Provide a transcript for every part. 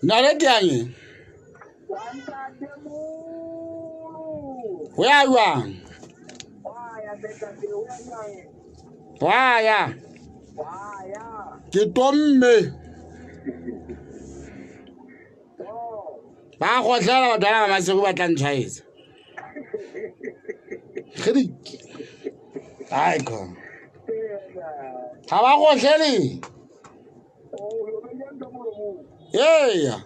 Naledi yang e? Go ya jwang? Wa ya. Ke tomme. Ba gotlhela batho ba ba masego ba tla ntshwaetsa. Gerike. Ai khona. Ga ba gotlhele. Eya.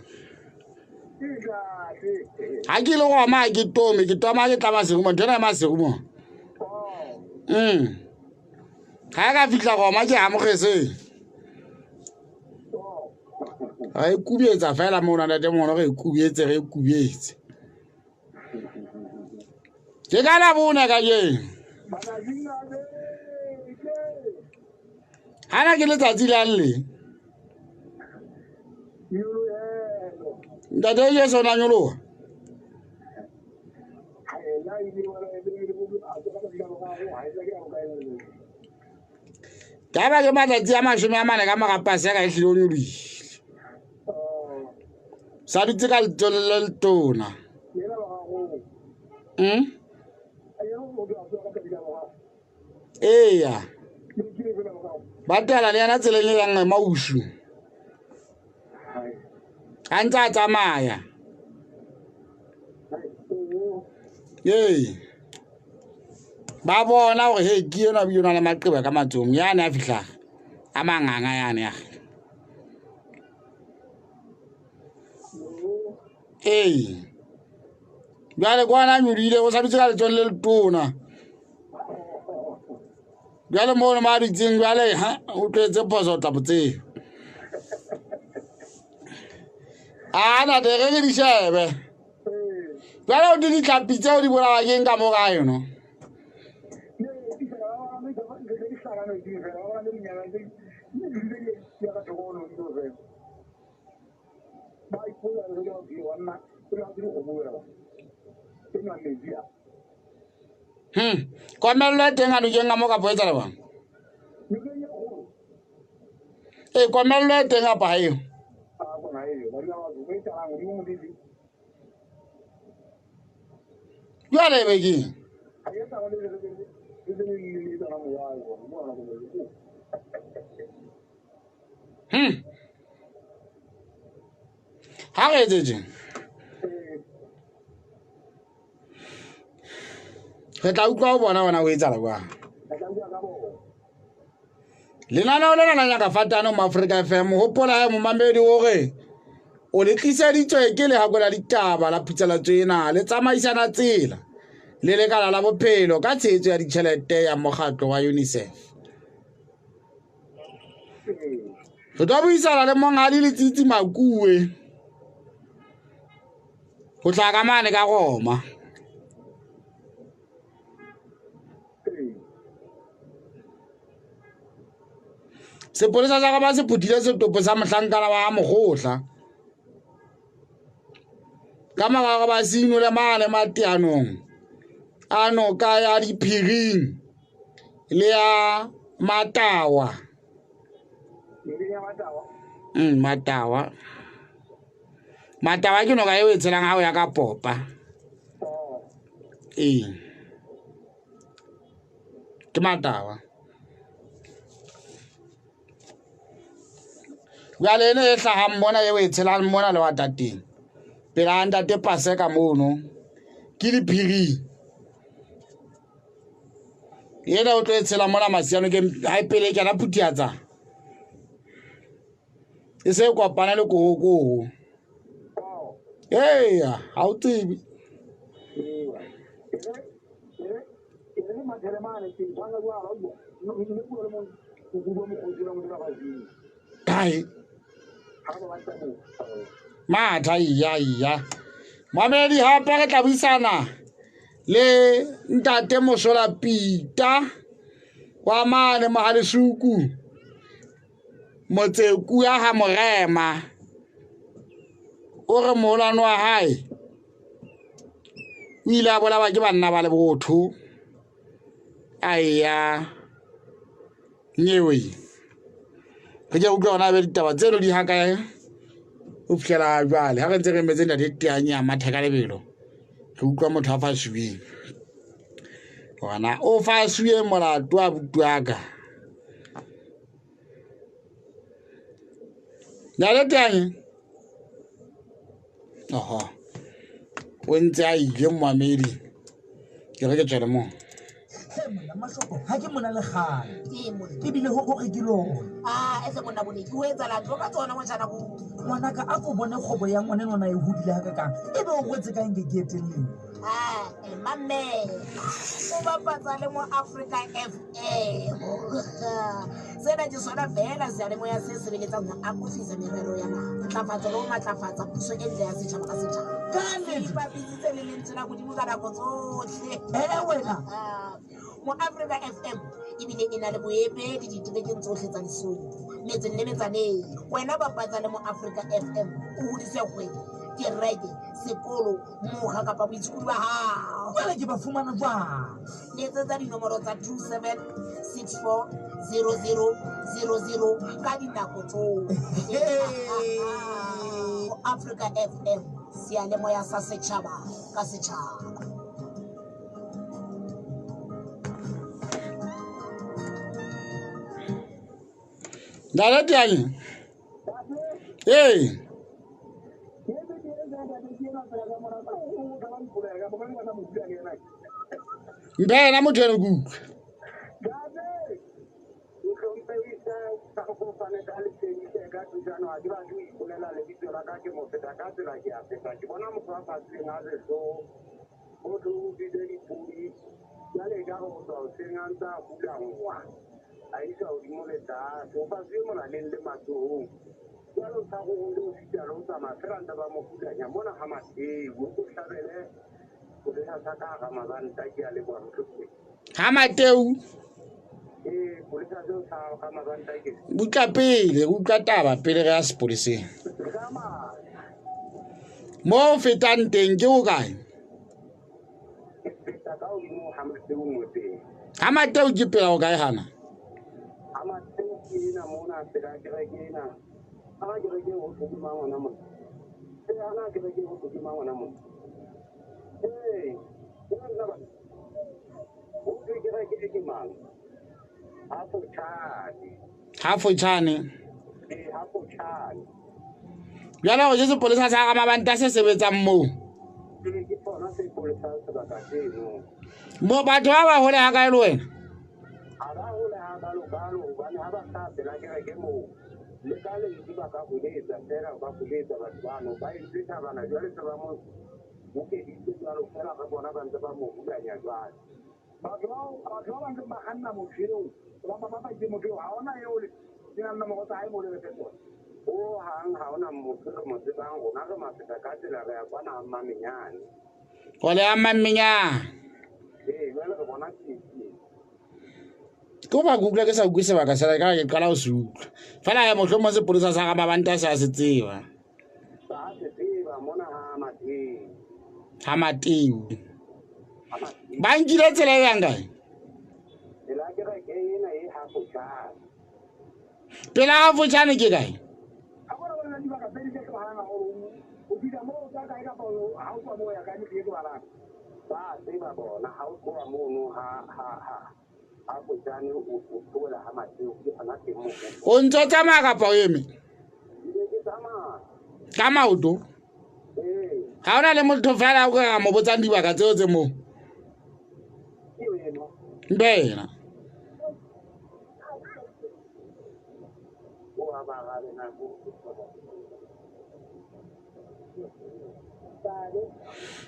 Ga ke ile go ama ke tome, ke toma ke tla masego mo, ntho ena ya masego mo. Ga ka fitlha go oma ke amogetse. Ga e kubietsa fela mo ntate mono re e kubietse re e kubietse. Ke ka la bone ka jeno. Gana ke letsatsi la le. Ntate Jesu o na nyoloha. Ka ba ke matsatsi a 40 ka mora Paseka e hlile o nyolohile. Sa dutse ka letolo le letona. Eya. Ba tela le yena tseleng e yang Mausu. A ntse a tsamaya. Ee. Ba bona gore he ke enwa ebile o na le maqeba ka matsong yane a fihla a manganga yane ya. Ee. Bjale kwana a nyolohile o sa dutse ka letsong le letona. Bjale mono mo a dutseng bjale ha o tlwetse phoso o tla bo tseba. A ntate re re di shebe. Bjale o di ditlhapi tseo di bolawa ke eng ka mo gae no? Komello e teng a nokeng ka mo kapo e tsala bang? Ee, komello e teng kapa ha eo? Jwale ebe ke eng? Ha re etse tje. Re tla utlwa ho bona bona o etsala jwang. Lenaneo lena la Nyaka Fatane mo Afrika FM hopola he momamedi hore o le tliseditswe ke lehako la ditaba la phutsalatso ena le tsamaisana tsela le lekala la bophelo ka tshehetso ya ditjhelete ya mokgatlo wa UNICEF. Re tlo buisana le monghadi Letsitsi Makuwe ho tla ka mane ka Roma. Sepolesa sa ba se phuthile setopo sa mohlankana wa Mokgotla ka morago ba se inole mane mateanong a noka ya Diphiring le ya Matawa. Matawa. Matawa ke noka eo e tshelang ha o ya ka Popa. Ee. Ke Matawa. Jwale eno e hlahang mona eo e tshelang mona lewatateng pela ntate Paseka mono ke Diphiring. Ena o tlo e tshela mona Masiano ke ha e pele e kena Phuthiatsa. E se e kopana le kohokoo. Eya, ha o tsebe. Kae? Matha iya iya. Mamedi hape re tla buisana le ntate Mosola Pita wa mane Mohalesuku Motseku ya ha Morema. O re moholwane wa hae o ile a bolawa ke banna ba lebotho a eya nyeweng. Re ke utlwe hona be ditaba tseno di hakae ho fihlela jwale. Ha re ntse re emetse ntate Teanye a matha ka lebelo, re utlwa motho a fasuweng. Hona o fasuwe molato abuti wa ka. Ntate Teanye. Oho. O ntse a ile momamedi. Ke re ke tswele moo. He monna Mashoko, ha ke mona le kgale. Ebile ho hore ke lona. Ah, ehle monna Boleki, o etsahalang? Tlo ka tsona motjhana ruri. Ngwanaka, a ko bone kgwebo ya ngwanenwana e hodile hakakang. Ebe o rwetse ka nke ke etelleng. Ah, eh, mamela. O bapatsa le mo Africa FM. Sena ke sona feela seyalemoya se sebeletsang ho akofisa merero ya naha, ntlafatso le ho matlafatsa puso e ntle ya setjhaba ka setjhaba. Ka nnete. Se ipapisitse le lentswe la Modimo ka nako tsohle. Ee wena. Mo Africa FM ebile e na le boemedi diterekeng tsohle tsa Lesotho, metseng le metsaneng. Wena bapatsa le mo Africa FM, o hodise kgwebo, kereke, sekolo, mokga kapa boitshokodi ba hao. Jwale ke ba fumana jwang? Letsetsa dinomoro tsa 27640000 ka dinako tsohle. Mo Africa FM, seyalemoya sa setjhaba ka setjhaba. Ntate Teanye. Ee. Mphe yena motho eno ke utlwe. Ha Mateu. Butla pele, re utlwa taba pele re ya sepoleseng. Mo o fetang teng ke ho kae? Ha Mateu ke pela ho kae hana? Ha Fotshane. Jwale hore ke sepolesa sa Ramabanta se sebetsang moo. Mo batho ba ba hole hakae le wena? Batho bao batho ba ba ntseng ba kganna motho eo ba ba ba ke motho eo ha ona eo le nang nomoro tsa hae mo le refe tsona. Ho hang ha ona motho re mo tsebang, rona re mafeta ka tsela re ya kwana ha Mmamenyane. O le ya Mmamenyane. Ee, jwale re bona tsietsi. Ke hoba ke utlwa ke sa utlwe sebaka sena, ka ke qala ho se utlwa. Fela he mohlomong sepolesa sa Ramabanta se a se tseba. Ba se tseba mona ha Mateu. Ha Mateu. Ba nkile tsela e yang kae? Pela kereke ena e ha Fotshane. Pela ha Fotshane ke kae? Ha bona bona dibaka tse di tse tlohalang haholo. O fihla moo o tswa kae kapa ha o tswa moo ya kae motho e tlohalang? Ba tseba bona ha o tloha mono ha ha ha ha Fotshane o o theohela ha Mateu ke hona teng moo. O ntse o tsamaya kapa o eme? Ke ke tsamaya. Ka maoto? Ee. Ha ona le motho fela o ka mo botsang dibaka tseo tse moo? Mpe yena.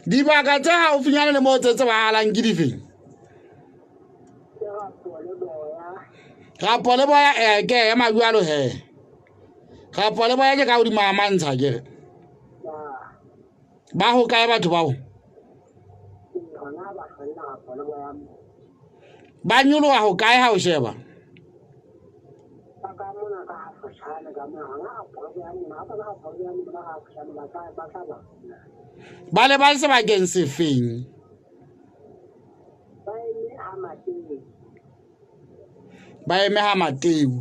Dibaka tse haufinyana le moo tse tsebahalang ke difeng? Rapo le boya eh, ke ema jwalo he. Rapo le boya ke ka hodima ha mantsha ke re. Ba ho kae batho bao? Ba nyoloha ho kae ha o sheba? Ba le ba sebakeng sefeng? Ba eme ha Mateu.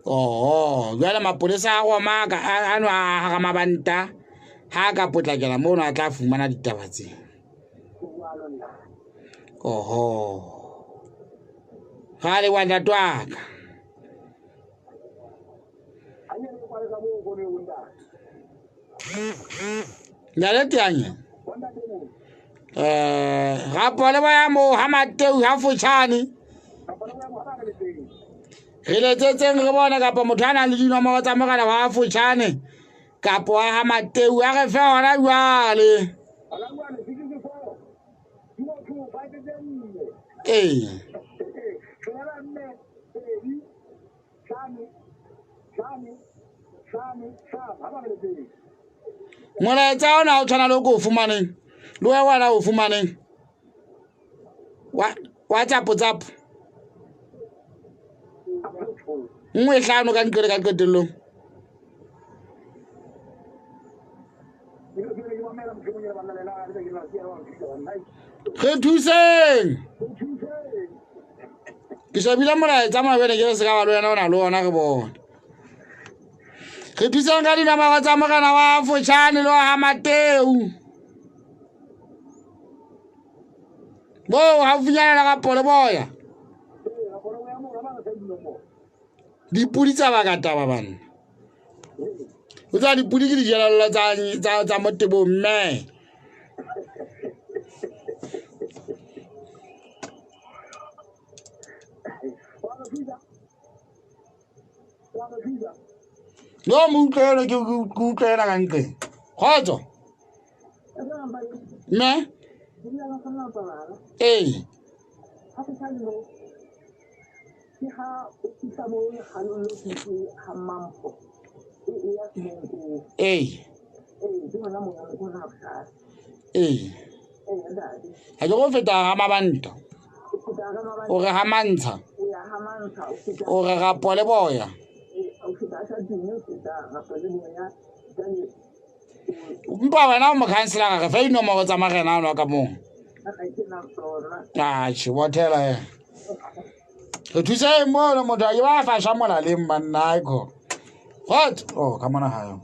Oho, jwale mapolesa a Roma ano a hara mabanta ha a ka potlakela mono a tla fumana ditaba tse. Oho. Ga le wa ntate wa ka. Ntate Teanye. Rapole ba ya mo ha Mateu ha Fotshane. Re letsetseng re bone kapa motho a nang le dinomoro tsa mogala wa Fotshane kapa wa ha Mateu a re fe hona jwale. Ee. Molaetsa ona o tshwana le o ko o fumaneng. Le wena o fumaneng. Wa tsapo tsapo. 15 ka nqele ka qetellong. Re thuseng. Ke shebile molaetsa mabene ke se ka ba le wena o na le ona re bone. Re thuseng ka dinomoro tsa morena wa Fotshane le wa ha Mateu. Bo haufinyana le Rapole boya. Dipudi tsa baka taba banna. O tsa dipudi ke dijelello tsa motebong mme. No mo utlwele ke utlwela ka nqeng. Kgotso. Mme. Ee. Ee. Ee. Ha ke go feta ha mabanta. O re ha mantsha. O re Rapole boya. Mpa wena o mokhanselara re fe dinomoro tsa marena ano ka moo. Atjhe, bothela he. Re thuse mono motho a ke ba fasha molaleng banna aiko. What? Oh, ka mona ha yo.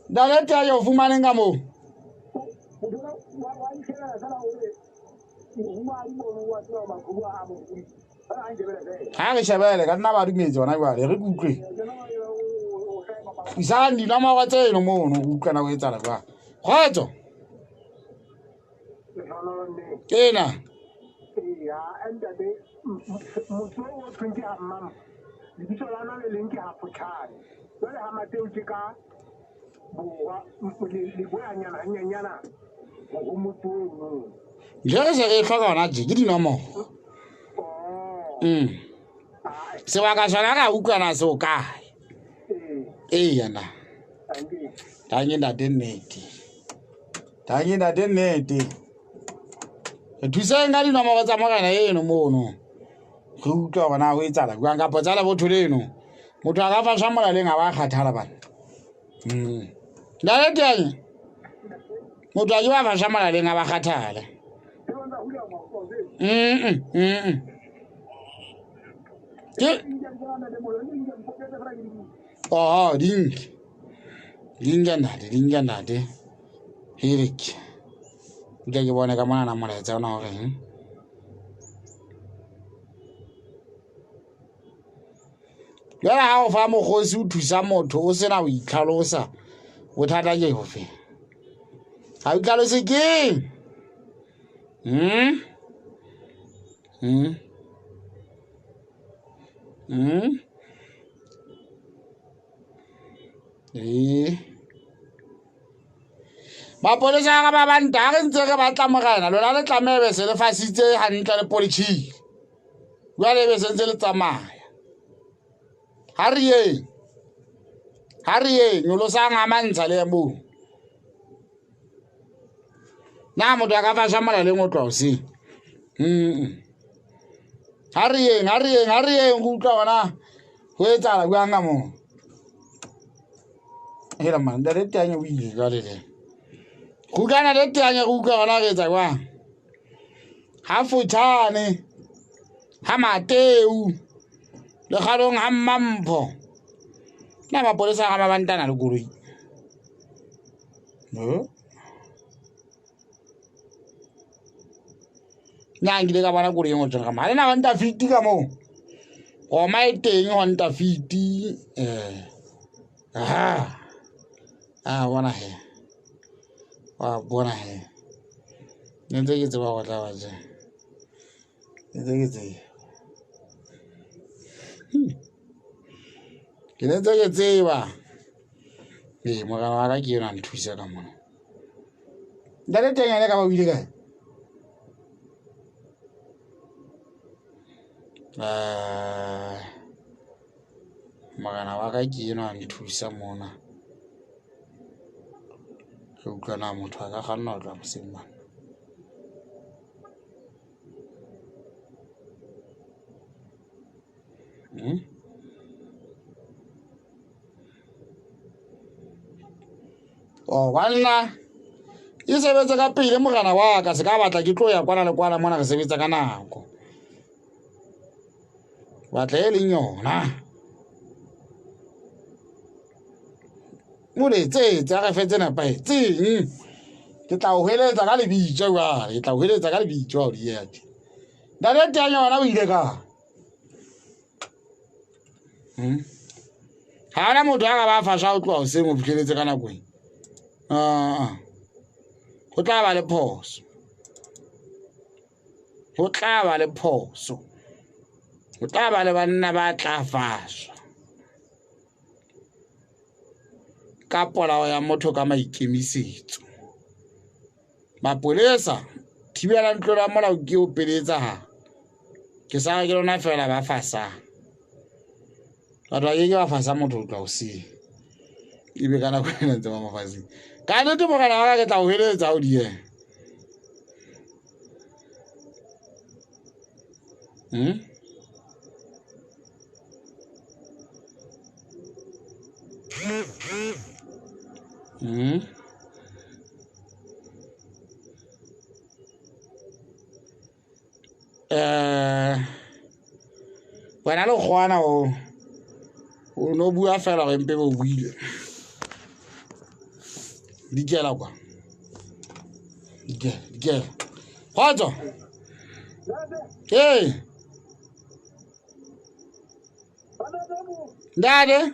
Ntate Teanye o fumaneng ka moo? Ha re shebele ka nna ba dumetse hona jwale re kutlwe. Isang dinomoro tseno mono go utlwana go etsala jwang. Kgotso. Ena. Ntate motho o thweng ke ha mmampo lebitso la lona le leng ke ha Fotshane jwale ha Mateu ke ka borwa leboyanyana hanyenyana ho motse ono. Ntho re se re hloka hona tje ke dinomoro. Sebaka sona ra utlwana se o kae. Ee na. Tangi ntate nnete. Tangi ntate nnete. Re thuseng ka dinomoro tsa morena eno mono. Re utlwa hore na ho etsahala jwang kapa tsa lebotho leno. Motho a ka fasha molaleng a ba kgathala bana. Ntate Teanye. Motho a ke ba fasha molaleng a ba kgathala. Ke oh dinke. Dinke ntate, dinke ntate. Herik. Nke ke bone ka mona na molaetsa ona hore eng. Jwale ha o fa mokgosi o thusa motho o sena ho itlhalosa bothata ke bofe? Ha o itlhalose keng? Ee. Mapolesa a ba banta ha re ntse re batla morena lona le tlameha be se le fasitse hantle le politjhile. Jwale be se ntse le tsamaya. Ha re yeng. Ha re yeng nyolosang a mantsha le moo. Na motho a ka fasha molaleng o tloha hoseng. Ha re yeng, ha re yeng, ha re yeng go utlwa hona ho etsahala jwang ka moo. Hela man, ntate Teanye o ile jwale le. Kgutlana le Teanye re utlwa hona re etsa jwang. Ha Fotshane, ha Mateu, lekgalong ha Mmampho. Na mapolesa a ga mabantana le koloi? No. Nna nkile ka bona koloi e ngotsweng ga ma. Le na Honda Fit ka moo. Goma e teng Honda Fit. Aha. A bona he. Wa bona he. Ne ntse ke tseba go tla ba je. Ne ntse ke tseba. Ke ne ntse ke tseba. Ee, morena wa ka ke enwa nthusa ka mona. Ntate teng ene ka ba o ile kae? Morena wa ka ke enwa nthusa mona. Re utlwa na motho a ka kganna ho tloha moseng mane. Oh, banna e sebetse ka pele morena wa ka, se ka batla ke tlo ya kwana le kwana mona, re sebetsa ka nako. Batla e leng yona. Mo letsetse a re fe tse nepahetseng. Ke tla o hweletsa ka lebitso jwale, ke tla o hweletsa ka lebitso ha o di ya tje. Ntate teng yona o ile ka. Ha hona motho a ka ba fasha ho tloha hoseng ho fihleletse ka nako e. Ho tla ba le phoso. Ho tla ba le phoso. Ho tla ba le banna ba tla faswa. Ka polao ya motho ka maikemisetso. Mapolesa thibela ntlo ya molao ke o pele etsahala. Ke sa ke lona fela ba fasang. Batho ba ke ba fasa motho ho tloha hoseng. Ebe ka nako ena ntse ba mo faseng. Ka nnete morena wa ka ke tla o heletsa o die. Wena le kgwana o no bua fela gore mpe bo buile. Dikela kwa. Dikela, dikela. Kgotso. Ee. Ntate.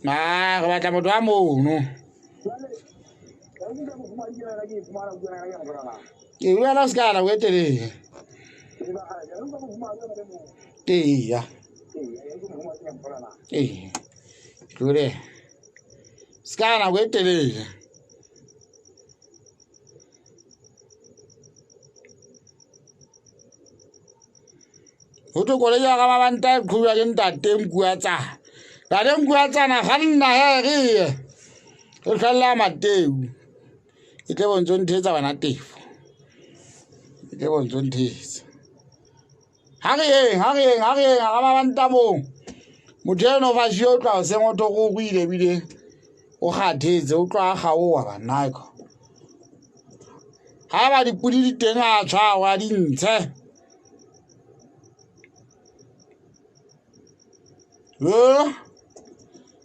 Ah, re batla motho a mono. Ke bua la se ka nako e telele. Eya. Ee. Tlole. Se ka nako e telele. Ho thwe koloi ya ka mabanta e qhubjwa ke ntate Nkuatsana. Ntate Nkuatsana kganna he re ye. Re hlwella Mateu. E tle bo ntso nthetsa bana tefo. E tle bo ntso nthetsa. Ha re yeng, ha re yeng, ha re yeng, ha mabanta mong. Motho eno fa siyo o tloha hoseng o tlo go ile ebile o kgathetse, o tloha a kgaoha banna ko. Ha eba dipodi di teng a tshwarwa a di ntshe.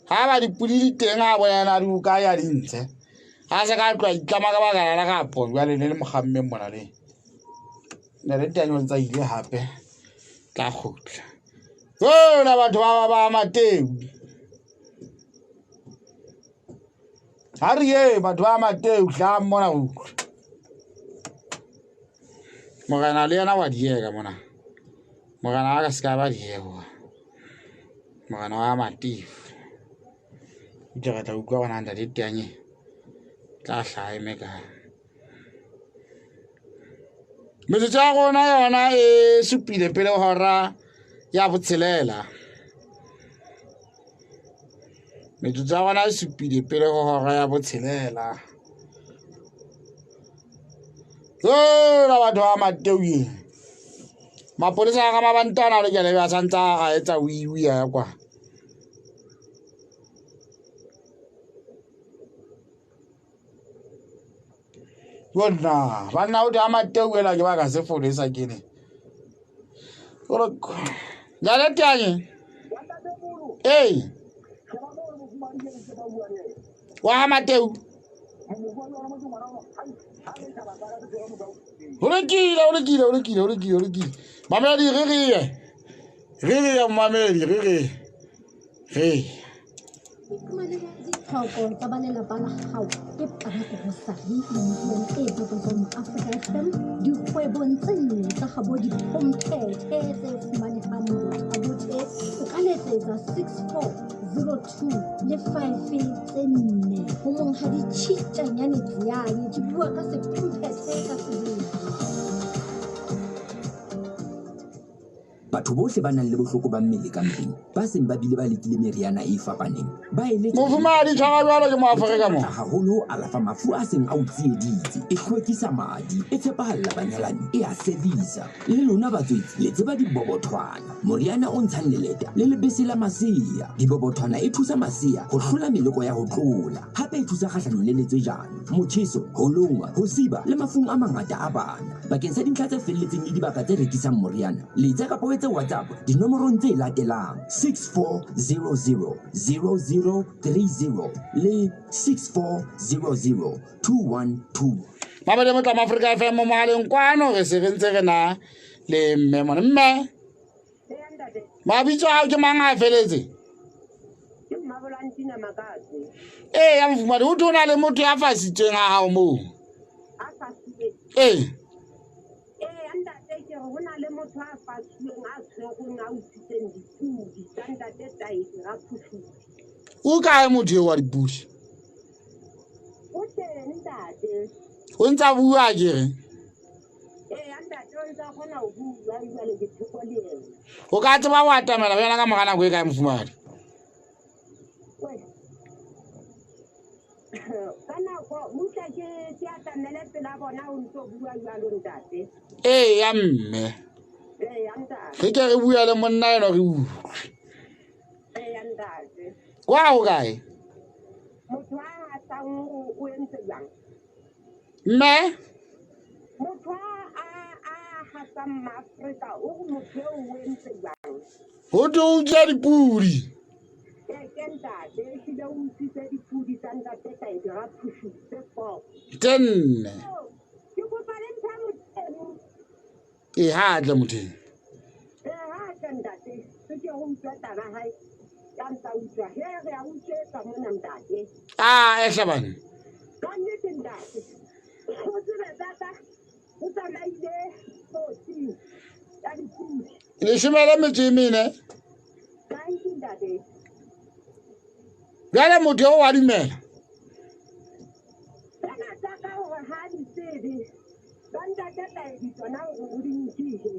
Ha eba dipodi di teng a bonana di kae a di ntshe. Ha se ka tloha itlama ka baka la kapo jwale le le mokgammeng mona le. Ne le teng o ntsa ile hape tla kgutla. Lona batho ba ba Mateu. Ha re ye batho ba Mateu hlang mona utlwa. Morena le yena wa dieka mona. Morena wa ka se ka ba diego. Morena wa Mateu. Ke re tla utlwa gona ntate Teanye. Tla hlaha eme kae. Metsotso ya rona yona e supile pele hora ya botshelela. Metsotso ya rona e supile pele ho hora ya botshelela. Tsela batho ba Mateu. Mapolesa a ga mabantana a lokela be a santse a etsa wiwi ya kwa. Yona banna o di ama teuela ke ba ka se folesa ke ne. Jale teanye. Ee. Wa ha Mateu. Ho lokile, ho lokile, ho lokile, ho lokile, ho lokile. Mamedi re re ye. Re re ye mamedi re re. Re. Iphumane ditlhoko tsa ba lelapa la gago ke Pana Grocery lenaneong e bapatswang Africa FM dikgwebong tse nne tsa gabo diphomphethe tse fumanehang Botha-Bothe o ka letsetsa 6402 le 5 tse nne ho monghadi Tjhitjanyane Tsiane ke bua ka sephomphethe ka sebele. Batho bohle ba nang le bohloko ba mmele ka mpeng, ba seng ba bile ba lekile meriana e fapaneng, ba eletsa Mofumahadi tshwara jwalo ke Moafrika mo. haholo ho alafa mafu a seng a o tsieditse. E hlwekisa madi, e tshepahalla banyalani, e a servisa. Le lona batswetsi le tseba dibobothwana, moriana o ntshang leleta le lebese la masea. Dibobothwana e thusa masea ho hlola meleko ya ho tlola. Hape e thusa kgahlanong le letswejane, motjheso, ho longwa, ho siba le mafung a mangata a bana. Bakeng sa dintlha tse felletseng le dibaka tse rekisang moriana, letsa kapa o etse WhatsApp dinomorong tse latelang 6400 0030 le 6400 212. Mabele motla Afrika FM mo mohaleng kwano re se re ntse re na le mme mona. Mme mabitso a hao ke mang a feletse? Ke Mmabolantina Makatse. Ee, ya mofumadi ho thwe o na le motho ya fasitsweng ha hao moo. A fasitsweng? Ee. Ee, ntate ke re ho na le motho a fasuweng a tshwerweng a utswitseng dipudi tsa ntate Taedi Raphuhludi. O kae motho eo wa dipudi? O teng ntate. O ntse a bua ke re. Ee, ntate o ntse a kgona ho bua jwale ke thoko le yena. O ka tseba ho atamela ho yena ka mora nako e kae mofumahadi? Ka nako mutla ke ke atamele pela bona o ntso bua jwalo ntate. Ee ya mme. Ee ya ntate. Re ke re bua le monna eno re utlwe. Ee ya ntate. Kwa o kae? Motho a ratang o entse jwang? Mme? Motho a a hasang Maafrika o re motho eo o entse jwang? Ho thwe o utswa dipudi. Ee ke ntate, ehlile o utswitse dipudi tsa ntate Taedi Raphushu tse 4. Tse nne. Ke kopa le ntho ya moteng. Ee, ha a tle motheng. Ee, ha a tle ntate. Se ke go utswa taba hae. Ya ntsa utswa. He re a utswetsa mona ntate. A ehla bana. Ka nnete ntate. O tsebe tata o tsamaile 14 ya dipudi. Leshome le metso e mene. Thank you ntate. Jwale motho eo wa dumela. Tsena tsa ka hore ha di tsebe. Ba ntate Taedi tsona hore o di nkile.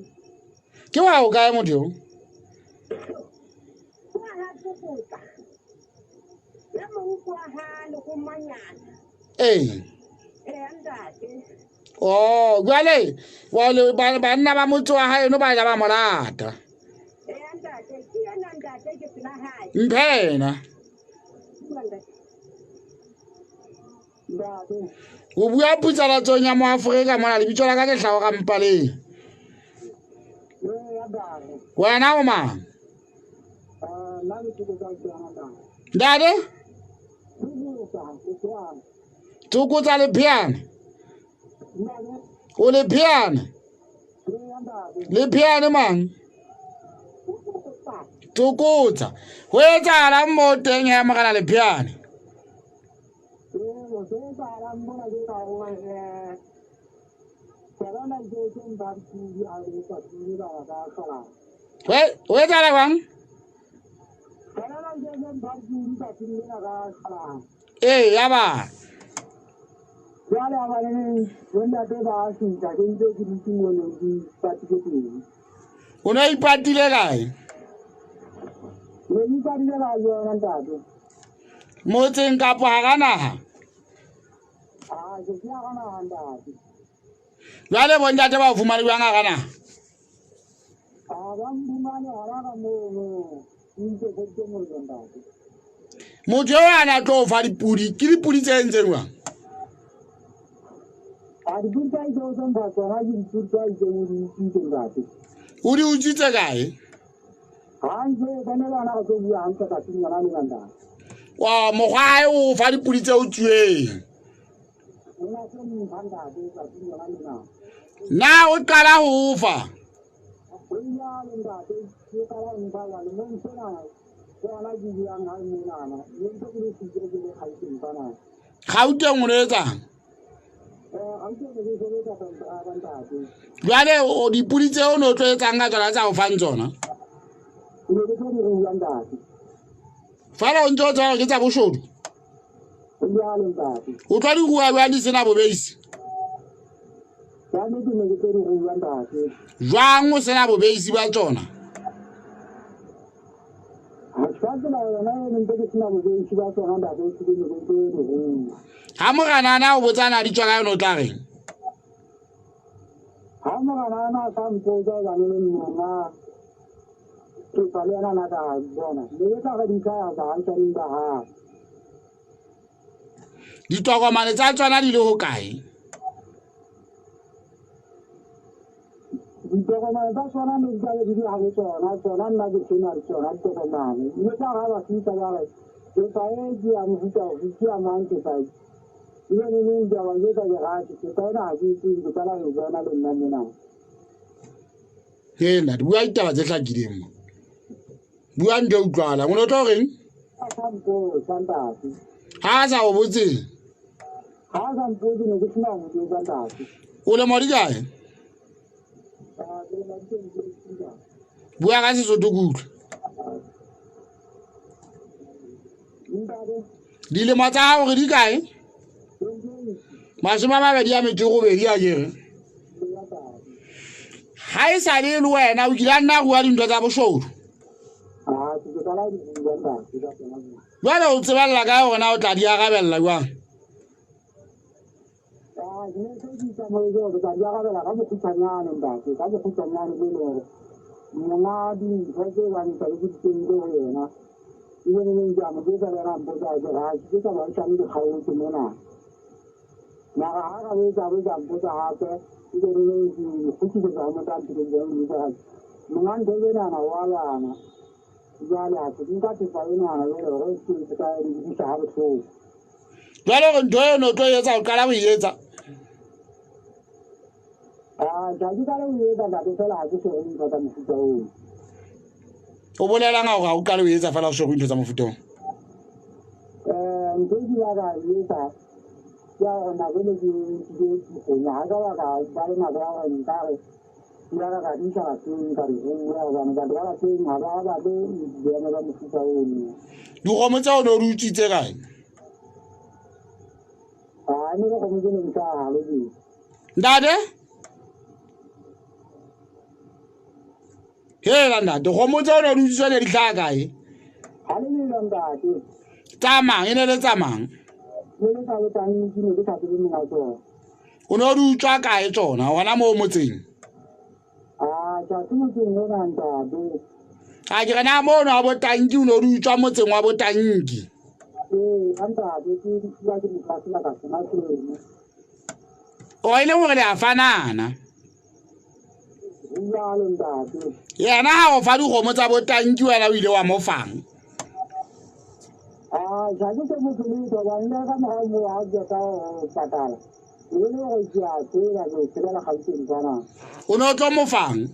Ke wa ho kae motho eo? Kwa ha Tsokotsa. E mong kwa ha Lekomanyana. Ee. Ee ntate. Oh, jwale jwale banna ba motse wa haeno ba ja ba mo rata. Ee ntate, ke yena ntate ke pela hae. Mphe yena. O bua putsalatsong ya Moafrika mona lebitso la ka ke Hlaho Rampaleng. Wena o mang? Ntate? Tsokotsa Lepheane. O Lepheane? Lepheane mang? Tsokotsa. Ho etsahalang moo teng ya Morena Lepheane? Ho etsahala jwang? Ee, ya ba. Jwale a ba le bontate ba fihla ke ntse ke dutse mono ke ipatile teng. O ne o ipatile kae? Ne ke ipatile ka yona ntate. Motseng kapo hara naha? Ah, ke ke hara naha ntate. Jwale bontate ba o fumane jwang hara naha? Ah, ba mphumane hona ka mono. Ke ntse ke mollo ntate. Motho eo a na tlo o fa dipudi, ke dipudi tse entseng jwang? A dipodi tsa itseng tse mpha tsona ke dipodi tsa itseng o di utswitse ntate. O di utswitse kae? Hantle ba ne bana re tlo bua hantle tsatsing yona lena ntate. Wa mokgwa hae o fa dipodi tse utsweng. Nna tse mpha ntate tsatsing yona lena. Na o qala ho o fa? Ho jwalo ntate, ke qala ho mpha jwale mo ntsena ke hona ke buang hae monana. Ne ntse ke le siko ke le Gauteng kwana. Gauteng o no etsang? Gauteng ne ke sebetsa kontraka ntate. Jwale o dipodi tse o ne o tlo etsang ka tsona tsa o fang tsona? Ke ne ke tlo di rua ntate. Fela o ntse o tseba hore ke tsa boshodu? Ho jwalo ntate. O tlo di rua jwang di sena bobeisi? Ka nnete ne ke tlo di rua ntate. Jwang o sena bobeisi ba tsona? Ka tsela yona e ne ntse ke sena bobeisi ba tsona ntate, ke ne ke tlo di rua. Ha morena ana o botsa na di tswa ka yona o tla reng? Ha morena ana a sa mpotsa hobane le monga thepa le yena na ka bona. Ne ke tla re di tla ya baahisaneng ba hae. Ditokomane tsa tsona di le hokae? Ditokomane tsa tsona ne di tla be di le habo tsona, tsona nna ke sena tsona ditokomane. Ne tla ga ba fihla ba re thepa e ke ya mofuta ofe, ke ya mang thepa e. Ebe ne neng ke a ba jwetsa ke rate thepa ena ha ke e tsebe, ke qala ho e bona le nna mona. He ntate, bua ditaba tse hlakileng mo. Bua ntho e utlwahalang. O ne o tlo reng? A sa mpotsa ntate. Ha a sa o botse? Ha a sa mpotse ne ke sena ho mo jwetsa ntate. O lemo di kae? Ah, ke lemo di 28 ntate. Bua ka Sesotho ke utlwe. Ntate. Dilemo tsa hao re di kae? 28. 28 a kere. Ha e sa le le wena o kile a nna rua dintho tsa boshodu. Ah, ke qala di bua ntate ka tsona. Jwale o tsebella kae hore na o tla di arabella jwang? Ah, ke ne se ke itsamaetse hore ke tla di arabela ka bokgutshwanyane ntate, ka bokgutshwanyane bo e leng hore monga dintho tse bang tla be ke di kentse ho yena. Ebe ne neng ke a mo jwetsa le yena a mpotsa ke re ha ke tsa baahisane di kgaotse mona. Mara ha ka boetsa a boetsa a mpotsa hape, ebe ne neng ke kgutlisetsa ho motho a mphileng tsona ke mo jwetsa hore monga ntho tsenana wa lwana. Jwale ha se nka thepa enana jwale hore e se ka ngodisa ha bohloko. Jwale hore ntho eno o tlo e etsa o qala ho e etsa? Ah, ha ke qale ho e etsa ntate, fela ha ke so rue ntho tsa mofuta oo. O bolelang hore ha o qale ho e etsa fela o so rue ntho tsa mofuta oo? Ntho e ke ile ka e etsa ke ya hore nako e ne ke ntshitse dikgomo, ha ka ba ka ba le nako ya hore nka re ke ya ka ka di isa lapeng ka di rua, hobane batho ba lapeng ha ba batle boemo ba mofuta ono. Dikgomo tseo ne o di utswitse kae? Ah, ne dikgomo tse ne di hlaha halobedi. Ntate? Hela ntate, kgomo tseo ne di utswitswe ne di hlaha kae? Ha le lelo ntate. Tsa mang? E ne le tsa mang? Ne le tsa botanki, ne ke sa tsebe monga tsona. O ne o di utswa kae tsona? Hona moo motseng? Ah, ke a se motseng ona ntate. A ke re na mono wa botanki o ne o di utswa motseng wa botanki? Ee, ha ntate, ke di fuwa ke motho wa sebaka sona seno. O e leng hore le a fanana? Ho jwalo ntate. Yena ha o fa dikgomo tsa botanki wena o ile wa mo fang? Ah, ha ke se motho letho, hobane le ka morao moo ha ke qeta ho patala, e be le hore ke a tseba, ke tsebela Gauteng kwana. O ne o tlo mo fang?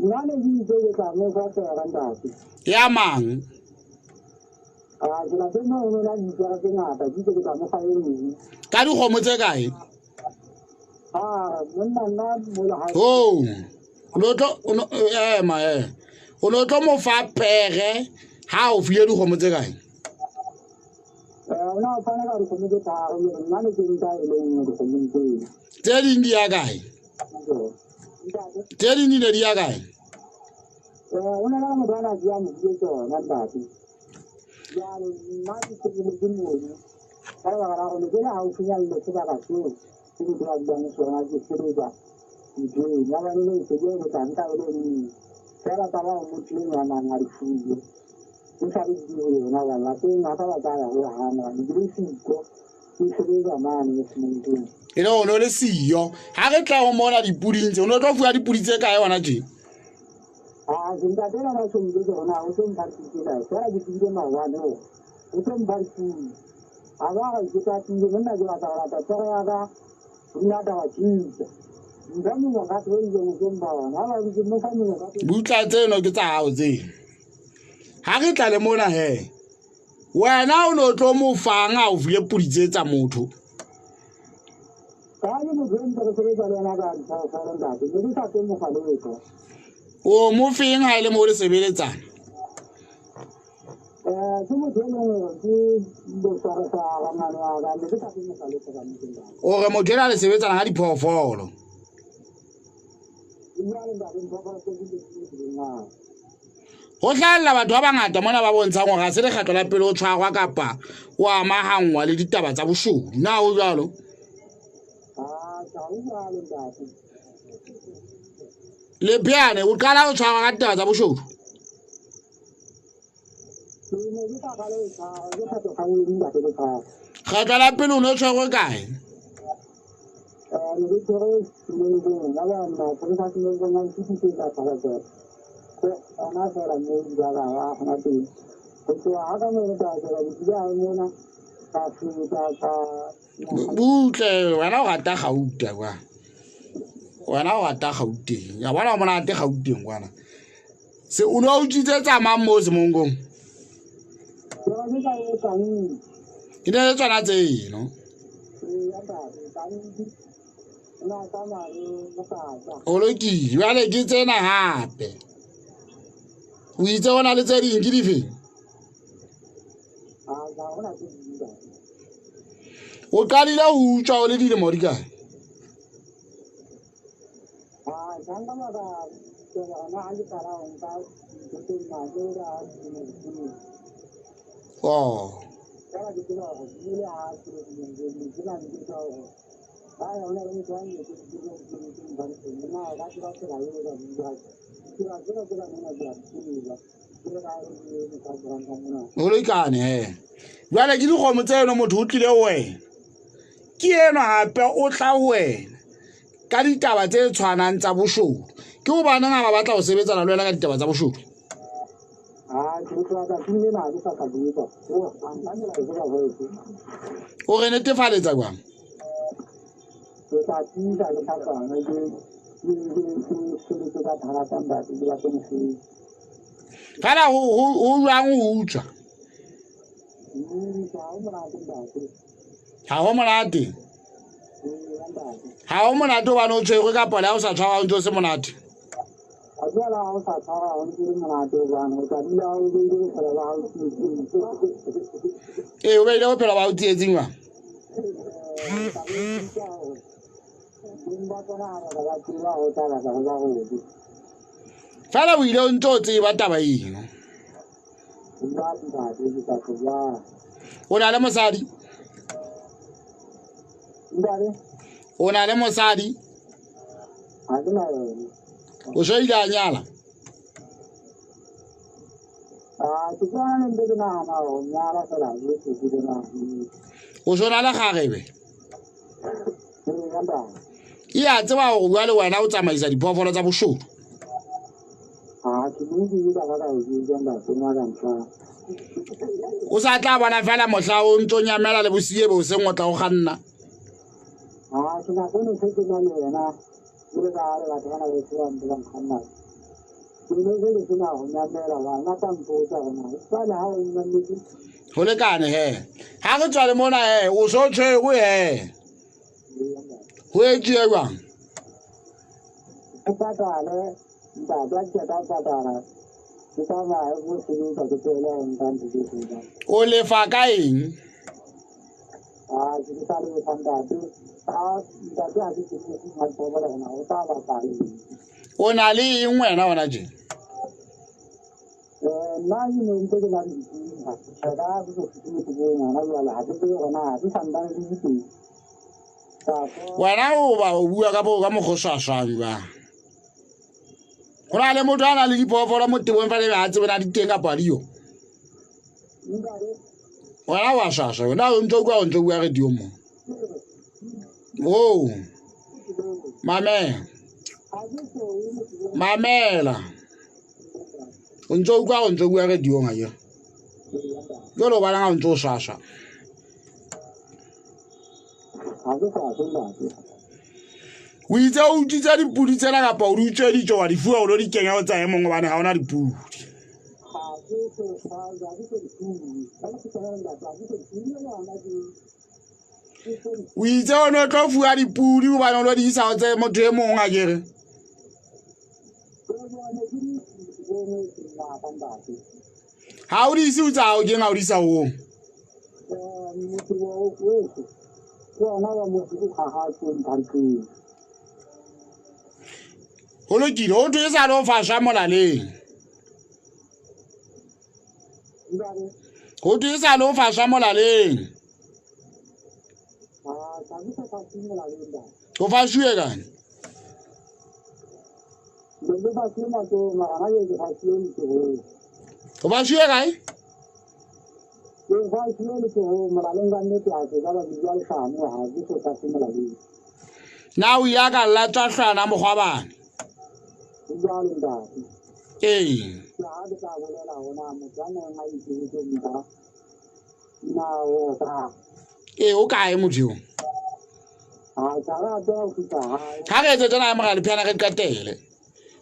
Nna ne ke itse ke tla mo fa pere ntate. Ya mang? Ah, ke lapeng moo ho no na le dipere tse ngata, ke itse ke tla mo fa e nngwe. Ka dikgomo tse kae? Ah, monna nna mola ha. Oh, o no tlo o no ema eh. O no tlo mo fa pere ha o file dikgomo tse kae? O na fana ka dikgomo tse tharo, nna ne ke nka e le nngwe dikgomong tseo. Tse ding di ya kae? Tse ding di ne di ya kae? O na le motho a na di mo file tsona ntate. Jwale nna ke tsebile mono. Ka lebaka la hore ne ke le haufinyane le sebaka seo ke motho a dulang sona, ke sebetsa nthong. Ya ba le le se ke tla nka e le nngwe. Fela taba hore motho enwa a nang a di fuwe. Ke sa le di ho yena hobane lapeng ha ka ba ka ya ho hana. Ne ke le siko. Ke sebetsa mane semonkong. E le gore o ne o le siyo ga re tla go mona dipuding tse, o ne o tlo fuwa dipudi tse kae gona tje? A ke ntate ena ba tshwanetse gore na o tlo mpha dipudi kae, fela ke tsebile maobane o o tlo mpha dipudi. A ba re ke tatile monna, ke batla go lata toro ya ka go nna taba tšhitsa mpha mongwe o ileng o tlo mpha ona a ba ke mo fa mongwe. Butla tseno ke tsa gago tseno. Ga re tla le mona he, wena o ne o tlo mo fang a o file pudi tse tsa motho? Ka ke motho e ntse re sebetsa le yena ka diphoofolo ntate, ne ke sa tlo mo fa letho. O mo feng ga e le mo le sebeletsana? Ke motho e leng gore ke boswareswara ngwane wa ka, ne ke sa tlo mo fa letho ka nnete ntate. O re motho ena le sebetsana ka diphoofolo? Jwale ntate, diphoofolo tse di le ngwana. Go hlaella batho ba bangata mona ba bontshang gore ga se lekgetlo la pele o tshwarwa kapa o amahangwa le ditaba tsa boshodu, na o jalo? A ga o jwalo ntate. Lepeane, o qala o tshwarwa ka ditaba tsa boshodu? Ke ne ke sa qale ho tshwarwa, ke kgetlo sa bobedi ntate ke tshwarwa. Kgetlo la pele o ne o tshwerwe kae? Ne ke tshwerwe Semonkong, ya ba mapolesa a Semonkong a nfisitse ka tshwara ko gona fela mo ba ba wa gona teng. Go tloga ga ka mo ka tsela ke tlile gae mona ka feta ka Butle, wena o rata Gauta kwa, wena o rata Gauteng ya bona o monate Gauteng kwana. Se o ne o utswitse tsamang mo Semonkong? Ke ba ke ka e tsang. Ke ne le tsona tseno. Ee ya ntate, tsang na tsamaya le mokatsa. O lokile, jwale ke tsena gape o itse go na le tse ding ke difeng? A ga gona tse ding ntate. O qadile ho utswa o le dilemo di kae? A ka nka maka ke gona ga ke qala ho nka dintho tse ngata ka dilemo tse. Oh. Fela ke tseba hore ebile ha ke le dilemo tse ding ke na le ke tseba hore ba ya hona le motho wa nnete ke tsebe ke ke nka na ba tseba tsela eo ba bua ke ba tseba tsela mona ke a tseba ke re ba re ke motho a tsebang ka mona. O lekane he, jwale ke dikgomo tseno motho o tlile ho wena ke enwa gape o tla ho wena ka ditaba tse tshwanang tsa boshodu, ke hobaneng ha ba batla ho sebetsana le wena ka ditaba tsa boshodu? A ke tloha tsatsing lena ha ke sa tla botsa o a nka melaetsa ka voice. O re netefaletsa jwang? Ke tla tiisa le tlhatswana ke ke ke ke sebetse ka thata ntate, ke batle mosebetsi. Fela ho jwang ho utswa? Ga ho monate ntate. Ga ho monate? Ee ntate. Ga ho monate hobane o tshwerwe kapa le ha o sa tshwarwa o ntse o se monate? A jwale ha o sa tshwara ho ntse le monate hobane o tla dula o beile bophelo ba hao tsietsing. Ee, o beile bophelo ba hao tsietsing jwang? O tla be o utlwa hore beng ba tsona ha ba ka ba tseba ho tla batla ho ba hobe. Fela o ile o ntse o tseba taba eno. Jwale ntate ke tla tlo jwang? O na le mosadi? Ntate? O na le mosadi? Ha ke na yena. O so ile a nyala? A ke tswana le ntse ke nahana ho nyala fela ke se ke nahana. O so na le kgarebe? Ee ya ntate. E a tseba hore bua le wena o tsamaisa diphoofolo tsa boshodu? A ke ne ke ka ba ka e jwetsa ntate ngwana ntlha. O sa tla bona fela mohla o ntso nyamela le bosiye bo seng o tla o kganna. A ke na go ne se ke na le yena ke le ka re batho bana ba tsebang ba nkganna. Ke ne ke le sena ho nyamela wa nna ka mpotsa hore na jwale ha o nyametse. Ho lekane he. Ha re tswa le mona he, o so tshwerwe he. Ho etsuwe jwang? Ke patale ntate, ha ke qeta ho patala ke tsamaye ko sebetsa ke tlohele ho nka ntho tse seng. O lefa ka eng? A ke ke sa lefa ntate. A ntate ha ke tsebe ho nka diphoofolo hore na o tla batla eng. O na le eng wena hona tje? Nna ke ne ntse ke na le dipina. Ka ke so fihle motho bo ngwana jwale ha ke tsebe hore na ke santsane di le teng. Wena o ba o bua ka bo ka mokgwa o swaswang jwang? Go na le motho a nang le diphoofolo mo tebong fela ebe ha tsebe na di teng kapa ha di yo. Wena wa swaswa wena, o ntso bua, o ntso bua radio mo. O mamela, mamela, o ntso utlwa, o ntso bua radio ngakere jalo o balang, o ntso o swaswa. O itse o utswitse dipudi tsena kapa o di utsweditse, wa di fuwa, o lo di kenya o tsaye mongwe gobane ga ona dipudi. O itse o ne o tlo fuwa dipudi gobane o lo di isa o tse motho e mongwe a kere. Ga o di ise o tsao keng, ga o di isa oo. Go lokile, o thwe e sa le o faswa molaleng, go thwe e sa le o faswa molaleng. O fasuwe kane? O fasuwe kae? Na o ile ka latswa hlwana mokgwabane? Ee, ee, o kae motho eo? Ga re etse tsena ya mogale phiana, re qetele.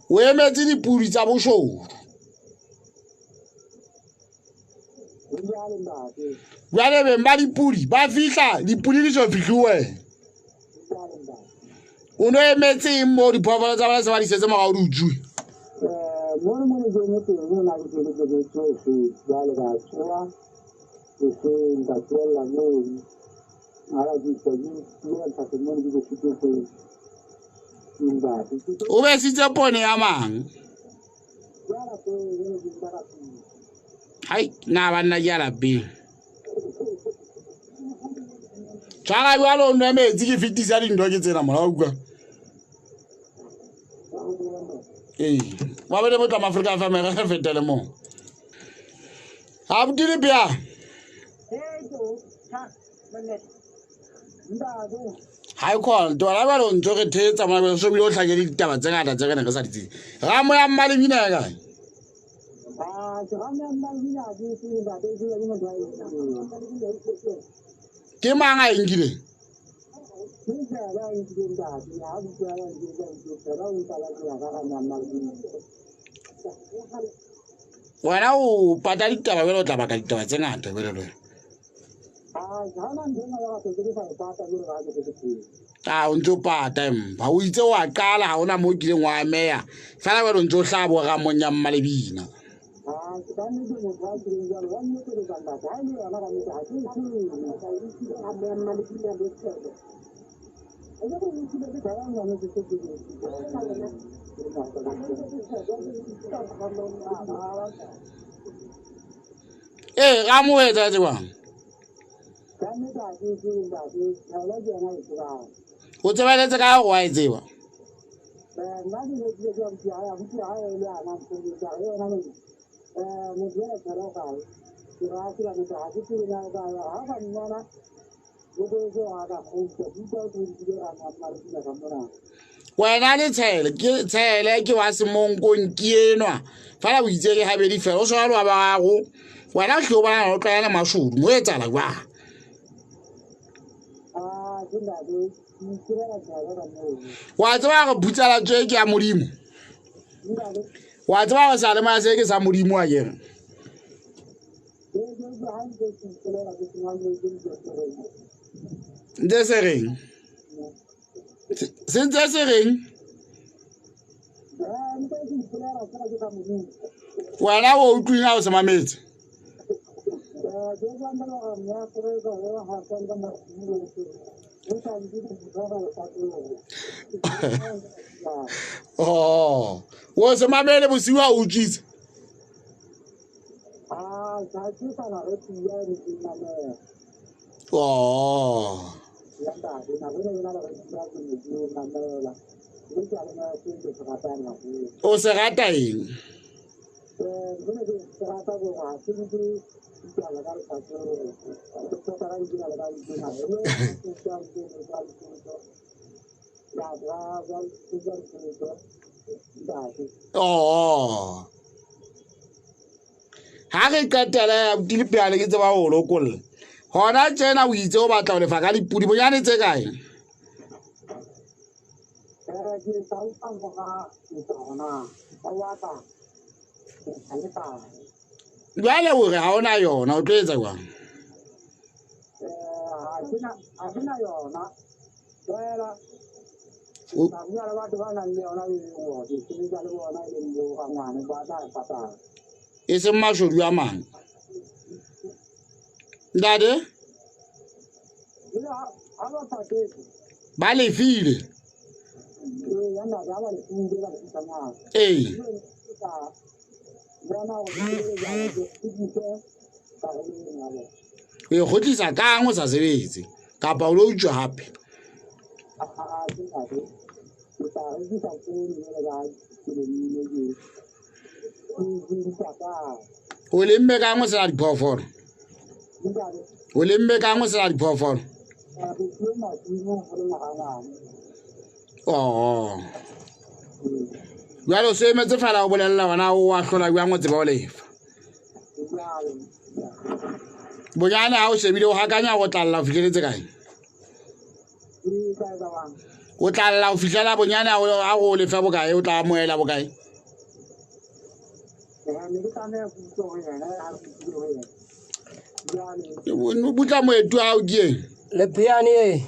O emetse dipudi tsa boshodu jale, beng ba dipudi ba fihla, dipudi di so fitlhe, wena o no emetseng mo diphoofolo tsa bona se ba di setse morago di utswe? Mo ne ke eme teng, na ke ke ke tsofe jwale, ka tsoa hoseng, ka tsoella mono, ala ke ke ke ke mo ke ke ke ntate. O besitse pone ya mang? Hai, na banna, ke a lapeng. Tshwara jalo, o nwe metsi, ke fetisa dintho ke tsena mola utlwa. Ee, wa bone botla Maaforika FM, re fetele moo abuti le bia. Ga e kgona tola jalo, o ntse re theetsa mona, so bile o tlhakele ditaba tse ngata tse re neng re sa di tsebe. Ramo ya mmalebina ya kae? Ke mang a e nkileng? Wena o pata ditaba jale, o tla baka ditaba tse ngata jale le wena. A o ntse o pata, empa o itse wa qala, ga ona mo o kileng wa ameya fela jale, o ntse o tlaa bo ramong ya mmalebina. Ee, ga mo etsa tsebang o tsebeletse ka gore wa e tseba. Wena le tshele ke tshele ke wa semonkong ke enwa fela, o itse ke gabedi fela, o tshwana le wa bagago wena, o tlhe o bonana o tlwaela mashodu mo etsala jang? Wa tseba gore phutsala tse ke ya Modimo, wa tseba gore salemoya se ke sa Modimo a kere. Ntse se reng? Se ntse se reng? Wena o utlwile ga o se mametse? Oh, o se mamele bosiu a utswitse? Oh, o se rata eng? Oo, ha re qetele abuti Lepheane, ke tseba ho lokolla hona tjena. O itse o batla ho lefa ka dipudi bonyane tse kae? Jwale o re ha ona yona, o tlo etsa jwang? E seng mashodu a mang, ntate? Ba lefile. Ee, o e kgutlisa kang o sa sebetse kapa o lo utswa hape? O lemme kang o sena diphoofolo? O lemme kang o sena diphoofolo? Oo, jwale o se emetse fela o bolella ona o a hlola jwang o tseba o lefa bonyane? Ha o shebile, o hakanya go tlalla o fihleletse kae? O tlalla o fihlela bonyane a go lefa bokae? O tla amohela bokae? Butla moetu ao ke eng? Lepheane e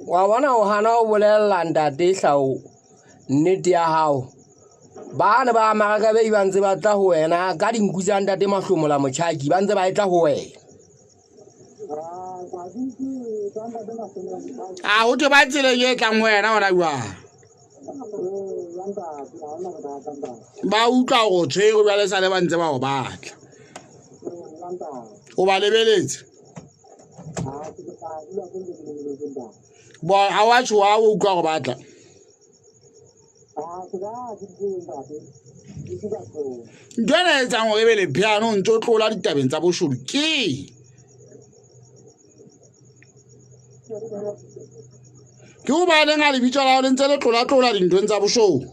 wa bona, o hana o bolella ntate hlao nnete ya hao. Ba ne ba marakabei ba ntse ba tla ho wena ka dinku tsa ntate Mahlomola Motjhaki, ba ntse ba etla ho wena. A ho thwe ba tseleng e tlang ho wena hona jwang, ba utlwa hore o tshwere, jwale sale ba ntse ba o batla, o ba lebeletse. Bo ha wa tshoha, o utlwa gore batla. Ntho ena e etsang hore e be lepheano, o ntse o tlola ditabeng tsa boshodu, ke hobaneng a lebitso la hao le ntse le tlola-tlola dinthong tsa boshodu?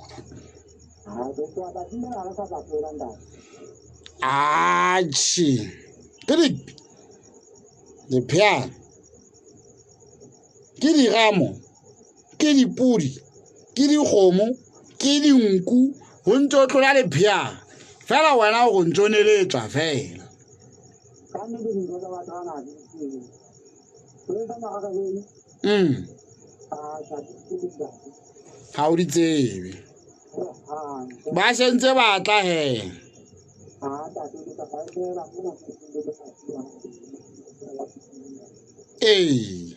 Atjhe, ke di lepheano, ke diramo, ke dipodi, ke dikgomo, ke dinku, ho ntse o tlola lepheana fela wena o ntse o neletswa fela. Ha o di tsebe, ba sentse ba tla he. Ee,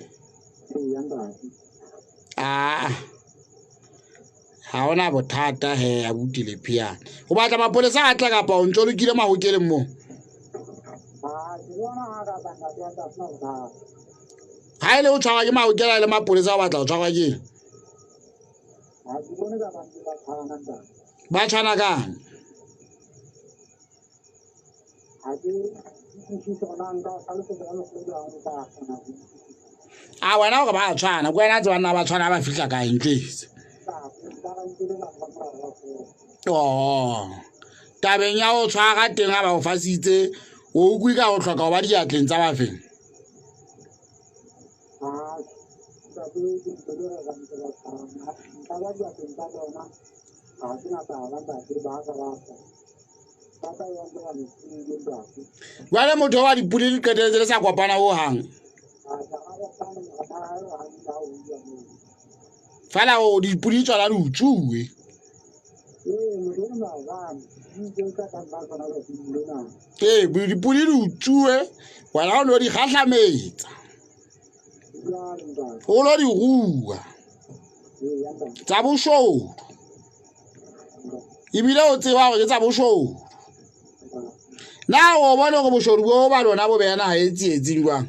aa, ha ona bothata he, abuti Lepheane. O batla mapolesa a tla kapa o ntse o lokile mahokeleng moo? Ha e le o tshwarwa ke mahokela le mapolesa, o batla ho tshwarwa ke eng? Ba tshwana kang? A wena gore ba tshwana ke wena tseba nna ba tshwana ba fihla kae ntletse. Oh, tabeng ya ho tshwara teng, ha ba o fasitse, o utlwe ka ho hloka ho ba diatleng tsa bafeng? Jwale motho wa dipudi di qeteletse le sa kopana ho hang fela, o dipudi tsona di utsuwe. Ee, dipudi di utsuwe, wena o no di kgahlametsa, o lo di rua tsa boshodu, ebile o tseba hore ke tsa boshodu. Na o bone hore boshodu bo ba lona bo beha naha e tsietsing jwang?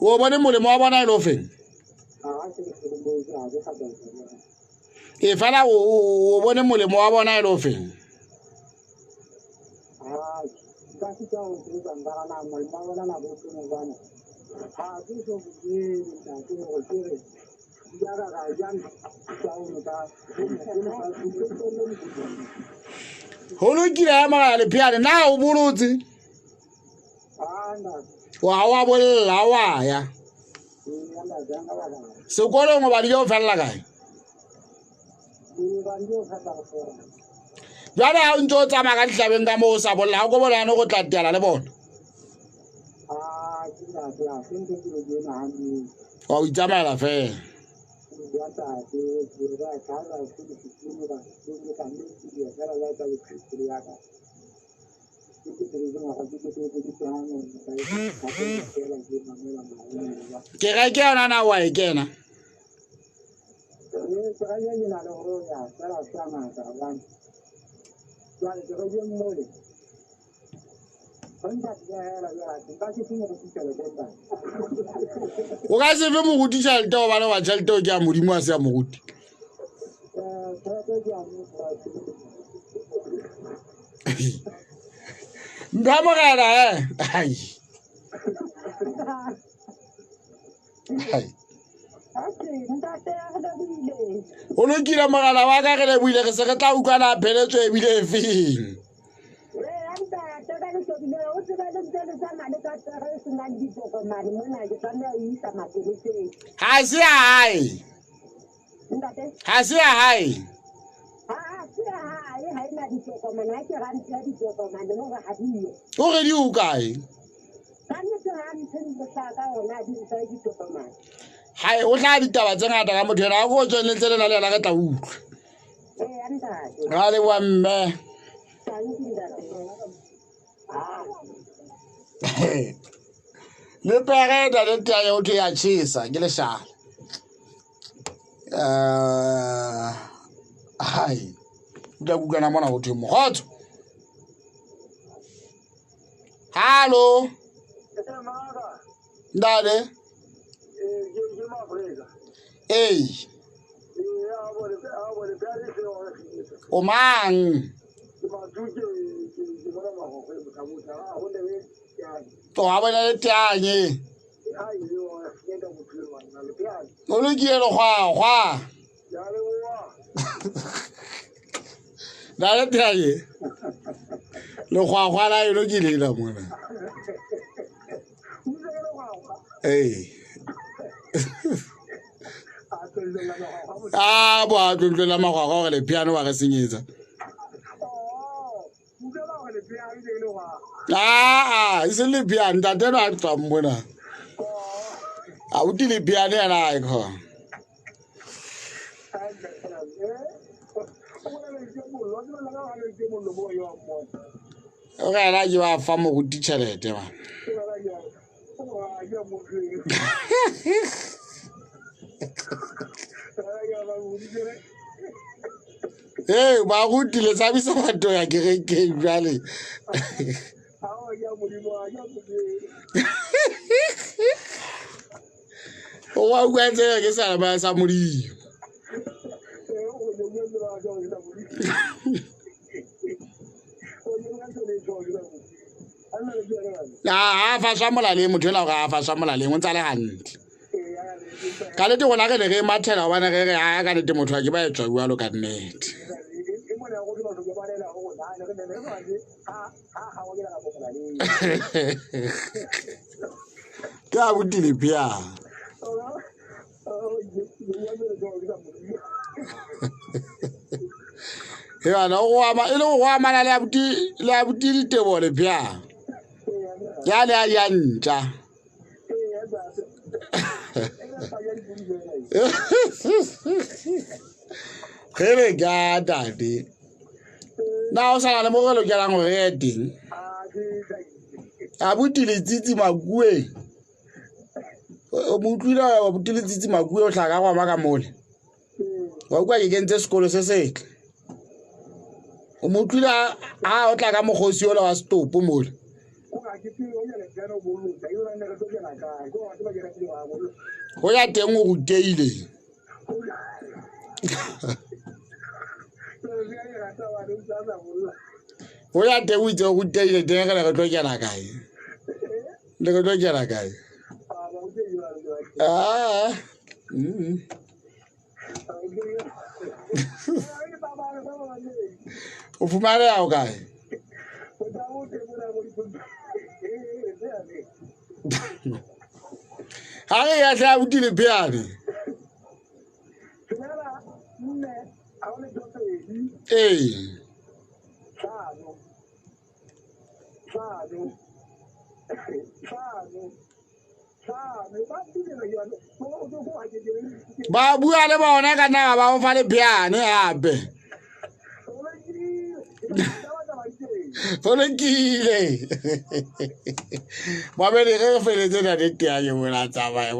O bone molemo wa bona e le ofeng? E fela o bone molemo wa bona e le ofeng? Ka se ka o tseba nka na molemo wa bona na bo teng hobane ha ke so bue ntate hore ke re jara ga jang ka o ka Ho lokile ya morena Lepheane, na o bolotse? Wa wa bolla wa ya. Sekolong o badile o fella kae? Jwale ha o ntse o tsamaya ka dihlabeng ka moo o sa bolla, ha o ko bona go tla teala le bona. Wa o itsamaela fela. Kereke yona na wa e kena? O ka se fe moruti tšhelete gobane wa tšhelete o ke ya Modimo a se ya moruti. Mpha morena e. Ai. Ai. O lokile morena wa ka, re lebohile, re se re tla utlwana pheletso ebile e feng. Ha se ya hae. Ha se ya hae. O re di o kae? Hae, o tla ditaba tse ngata ka motho ena, a ko tsweletse le nna le yena re tla utlwa. Ra leboha mme. Le pere ntate Teanye ho thwe ya tjhesa ke leshala. Hai, o tla kutlwana mona ho thwe mokgotso. Hallo. Ntate. Ee. O mang? To ha bona le Teanye. O lokile lekgwakgwa. Ntate Teanye. Lekgwakgwa la eno ke lela mona. Ee. A bo a tlotlola magwagwa gore Lepheane wa re senyetsa. Aa, e seng Lepheane, ntate no a tswang mona. Abuti Lepheane yena a e khona. O re yena ke ba fa moruti tšhelete ba. Ee, baruti le tshabisa batho ya kerekeng jwale. O wa utlwa tsena ke sa ba sa Modimo. A faswa molaleng motho ena, gore a faswa molaleng o ntse a le hantle. Ka nnete rona re ne re mathela gobane re re a ka nnete motho a ke ba etswa jwalo ka nnete. Ke abuti Lepheane. E bana go ama e le go amana le abuti Ditebo Lepheane. Ya le a ya ntja. Ge re ka tate. Na o sana le mo re lokelang hore re ye teng? Abuti Letsitsi Makue. O mo utlwile abuti Letsitsi Makue o hlaka go ama ka mole. Wa utlwa ke kentse sekolo se setle. O mo utlwile ha o tla ka mokgosi ola wa setopo mole. Go ya teng o ruteile. Go ya teng o itse o ruteile teng re ne re tlo kena kae? Ne re tlo kena kae? Ah. O fumaneha o kae? Ha re ya hle abuti Lepheane. Ee. Ba bua le bona ka nna ba o fa lepheane gape. Go lokile. Mamedi ge re feletse na le teanye mola tsamaya.